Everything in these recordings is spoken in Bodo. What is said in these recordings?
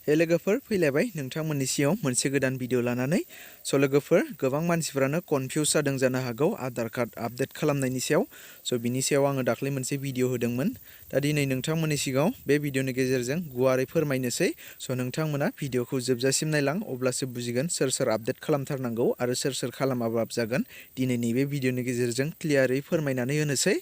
हे लोगोफोर फैलायबाय नोंथांमोननि सिगाङाव मोनसे गोदान भिडिअ लानानै लोगोफोर गोबां मानसिफोरानो कनफिउज जादों जानो हागौ आधार कार्ड आपडेट खालामनायनि सायाव बिनि सायाव आङो दाख्लै मोनसे भिडिअ होदोंमोन दा दिनै नोंथांमोननि सिगाङाव बे भिडिअनि गेजेरजों गुवारै फोरमायनोसै नोंथांमोना भिडिअखौ जोबजासिम नायलां अब्लासो बुजिगोन सोर सोर आपडेट खालामथारनांगौ आरो सोर सोर खालामाबाबो जागोन दिनैनि बे भिडिअनि गेजेरजों क्लियारै फोरमायनानै होनोसै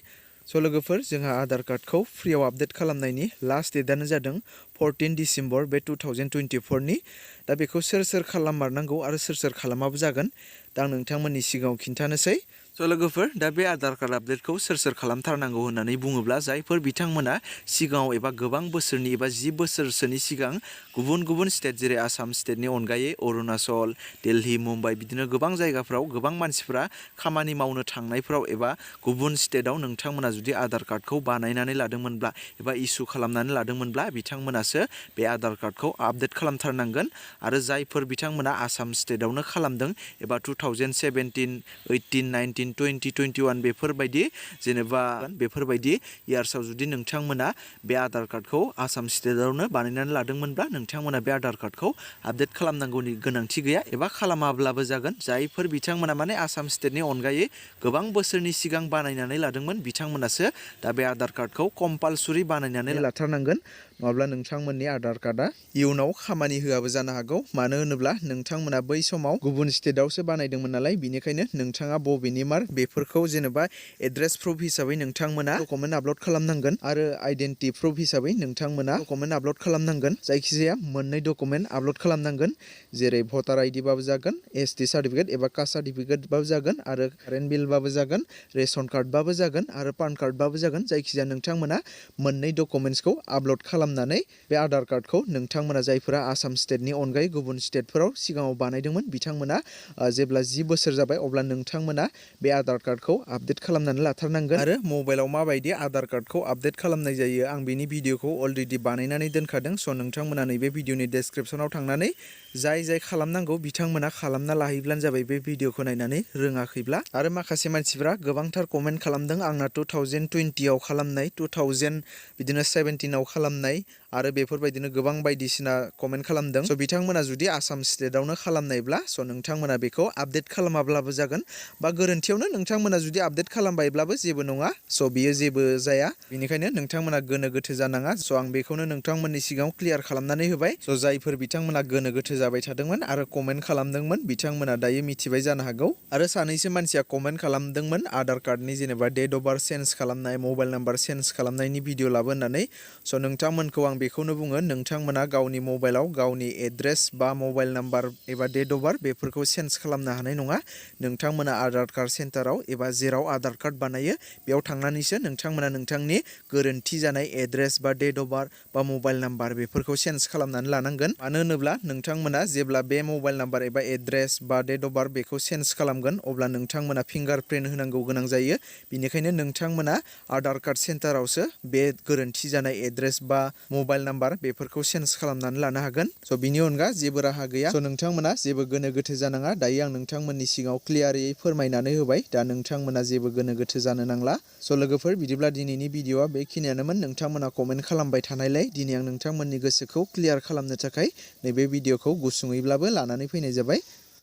लोगोफोर जोंहा आधार कार्डखौ फ्रियाव आपडेट खालामनायनि लास्ट डेटआनो जादों 14 डिसेम्बर बे 2024 नि दा बेखौ सोर सोर खालाममारनांगौ आरो सोर सोर खालामाबो जागोन दा आं नोंथांमोननि सिगाङाव खिन्थानोसै लोगोफोर दा बे आधार कार्ड आपडेटखौ सोर सोर खालामथारनांगौ होननानै बुङोब्ला जायफोर बिथांमोना सिगाङाव एबा गोबां बोसोरनि एबा 10 बोसोरसोनि सिगां गुबुन गुबुन स्टेट जेरै आसाम स्टेटनि अनगायै अरुणाचल दिल्ली मुम्बाइ बिदिनो गोबां जायगाफ्राव गोबां मानसिफ्रा खामानि मावनो थांनायफ्राव एबा गुबुन स्टेटआव नोंथांमोना जुदि आधार कार्डखौ बानायनानै लादोंमोनब्ला एबा इसु खालामनानै लादोंमोनब्ला बिथांमोनासो बे आधार कार्डखौ आपडेट खालामथारनांगोन आरो जायफोर बिथांमोना आसाम स्टेटआवनो खालामदों एबा 2017 18 19 20 21 बेफोरबायदि जेनेबा बेफोरबायदि इयार्सआव जुदि नोंथांमोना बे आधार कार्डखौ आसाम स्टेटआवनो बानायनानै लादोंमोनब्ला नोंथांमोना बे आधार कार्डखौ आपडेट खालामनांगौनि गोनांथि गैया एबा खालामाब्लाबो जागोन जायफोर बिथांमोना माने आसाम स्टेटनि अनगायै गोबां बोसोरनि सिगां बानायनानै लादोंमोन बिथांमोनासो दा बे आधार कार्डखौ कम्पालसरि बानायनानै लाथारनांगोन नङाब्ला नोंथांमोननि आधार कार्डआ इयुनाव खामानि होआबो जानो हागौ मानो होनोब्ला नोंथांमोना बै समाव गुबुन स्टेटआवसो बानायदोंमोन नालाय बिनिखायनो नोंथाङा बबेनि मार बेफोरखौ जेनेबा एड्रेस प्रुफ हिसाबै नोंथांमोना डकुमेन्ट आपल'ड खालामनांगोन आरो आइडेन्टिटि प्रुफ हिसाबै नोंथांमोना डकुमेन्ट आपल'ड खालामनांगोन जायखिजाया मोननै डकुमेन्ट आपल'ड खालामनांगोन जेरै भटार आइडि बाबो जागोन एसटि सार्टिफिकेट एबा कास्ट सार्टिफिकेट बाबो जागोन आरो कारेन्ट बिल बाबो जागोन रेशन कार्ड बाबो जागोन आरो पान कार्ड बाबो जागोन जायखिजाया नोंथांमोना मोननै डकुमेन्ट्सखौ आपल'ड खालामनानै बे आधार कार्डखौ नोंथांमोना जायफोरा आसाम स्टेटनि अनगायै गुबुन स्टेटफोराव सिगाङाव बानायदोंमोन बिथांमोना जेब्ला 10 बोसोर जाबाय अब्ला नोंथांमोना बे आधार कार्डखौ आपडेट खालामनानै लाथारनांगोन आरो मबाइलाव माबायदि आधार कार्डखौ आपडेट खालामनाय जायो आं बेनि भिडिअखौ अलरेडि बानायनानै दोनखादों नोंथांमोना नैबे भिडिअनि डेसक्रिपसनाव थांनानै जाय खालामनांगौ बिथांमोना खालामना लाहैब्लानो जाबाय बे भिडिअखौ नायनानै रोङाखैब्ला आरो माखासे मानसिफ्रा गोबांथार कमेन्ट खालामदों आंना 2020 आव खालामनाय 2000 बिदिनो 17 आव खालामनाय आरो बेफोरबायदिनो गोबां बायदिसिना कमेन्ट खालामदों बिथांमोना जुदि आसाम स्टेटआवनो खालामनायब्ला नोंथांमोना बेखौ आपडेट खालामाब्लाबो जागोन बा गोरोन्थियावनो नोंथांमोना जुदि आपडेट खालामबायब्लाबो जेबो नङा बियो जेबो जाया बेनिखायनो नोंथांमोना गोनो गोथो जानाङा आं बेखौनो नोंथांमोननि सिगाङाव क्लियार खालामनानै होबाय जायफोर बिथांमोना गोनो गोथो जाबाय थादोंमोन आरो कमेन्ट खालामदोंमोन बिथांमोना दायो मिथिबाय जानो हागौ आरो सानैसो मानसिया कमेन्ट खालामदोंमोन आधार कार्डनि जेनेबा डेट अफ बार्थ चेन्ज खालामनाय मबाइल नाम्बार चेन्ज खालामनायनि भिडिअ लाबोनानै नोंथांमोनखौ आं बेखौनो बुङो नोंथांमोना गावनि मबाइलाव गावनि एड्रेस बा मबाइल नाम्बार एबा डेट अफ बार्थ बेफोरखौ चेन्ज खालामनो हानाय नङा नोंथांमोना आधार कार्ड सेन्टाराव एबा जेराव आधार कार्ड बानायो बेयाव थांनानैसो नोंथांमोना नोंथांनि गोरोन्थि जानाय एड्रेस बा डेट अफ बार्थ बा मबाइल नाम्बार बेफोरखौ चेन्ज खालामनानै लानांगोन मानो होनोब्ला नोंथांमोना जेब्ला बे मबाइल नाम्बार एबा एड्रेस बा डेट अफ बार्थ बेखौ चेन्ज खालामगोन अब्ला नोंथांमोना फिंगारप्रिन्ट होनांगौ गोनां जायो बेनिखायनो नोंथांमोना आधार कार्ड सेन्टारावसो बे गोरोन्थि जानाय एड्रेस बा मबाइल नाम्बार बेफोरखौ चेन्ज खालामनानै लानो हागोन बिनि अनगा जेबो राहा गैया नोंथांमोना जेबो गोनो गोथो जानाङा दायो आं नोंथांमोननि सिगाङाव क्लियारै फोरमायनानै होबाय दा नोंथांमोना जेबो गोनो गोथो जानो नांला लोगोफोर बिदिब्ला दिनैनि भिडिअआ बेखिनियानोमोन नोंथांमोना कमेन्ट खालामबाय थानायलाय दिनै आं नोंथांमोननि गोसोखौ क्लियार खालामनो थाखाय नैबे भिडिअखौ गुसुङैब्लाबो लानानै फैनाय जाबाय